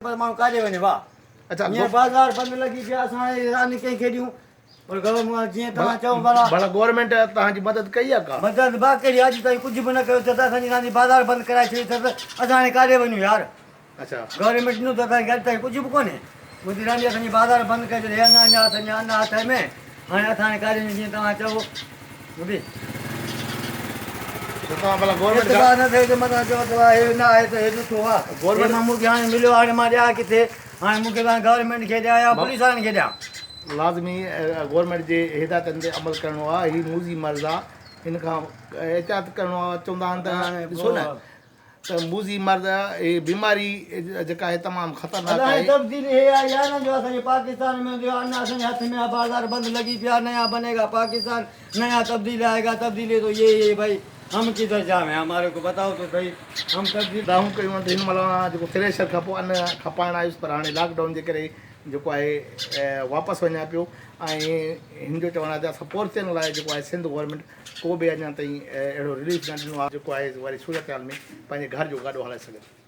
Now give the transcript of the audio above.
پر ماڻهو ڪاڏي وڃي واهه. اڇا هينئر بازار بند لڳي پيا اسان هاڻي راند ڪنهن کي ڏيون پر گورنمينٽ جيئن توهان چئو ڀلا. ڀلا گورنمينٽ توهان جي مدد ڪئي آ ڪا؟ مدد با ڪهڙي اڄ تائين ڪجهه به نه ڪيو اٿس اسان جي راند بازار بند ڪرائي ڇڏي اٿس اسان هاڻي ڪاڏي وڃون يار. اڇا. گورنمينٽ ڏنو ته اسان کي اڄ تائين ڪجهه به ڪونهي منهنجي راند اسان جي بازار بند ڪري ڇڏي هي انا اڃا اسان جا انا هٿ ۾ هاڻي اسان هاڻي ڪاڏي وڃون جيئن توهان چئو ٻڌي. ته توهان ڀلا گورنمينٽ کان. اعتبار نه ٿئي ته متان چئو ته هي نه آهي ته هي ڏٺو آ. گورنمينٽ. مان مون کي هاڻي مليو هاڻي مان ڏيان ڪٿي هاڻي مون کي توهان گورنمينٽ کي ڏيان يا پوليس وارن کي ڏيان. لازمي گورنمينٽ جي هدايتن تي عمل ڪرڻو آ هي موذي مرض آ ان کان احتياط ڪرڻو آ چوندا آهن ته ڏسو نه ته موذي مرض هي بيماري جيڪا آهي تمام خطرناڪ الاهي آهي. تبديلي هي آئي آهي نه جو اسان جي پاڪستان ۾ جو اڃا اسان جي هٿ ۾ آ بازار بند لڳي پيا نيا بني گا پاڪستان نيا تبديل آئي گا تبديلي تو يي هي ڀائي هم ڪڌر جاوين هماري ڪو بتائو تو سهي هم تبديل. دانهون ڪيون آهن ته هن مهل آء جيڪو ٿريشر کپو ان کپائڻ آيس پر هاڻي لاڪ ڊائون جي ڪري جيڪو آهي واپس وڃان پيو ۽ هن جو چوڻ آهي ته اسان پورچن لاء جيڪو آهي سنڌ گورنمينٽ ڪو به اڃا تائين اهڙو رليف نه ڏنو آهي جيڪو آهي واري صورتحال ۾ پنهنجي گهر جو گاڏو هلائي سگهن.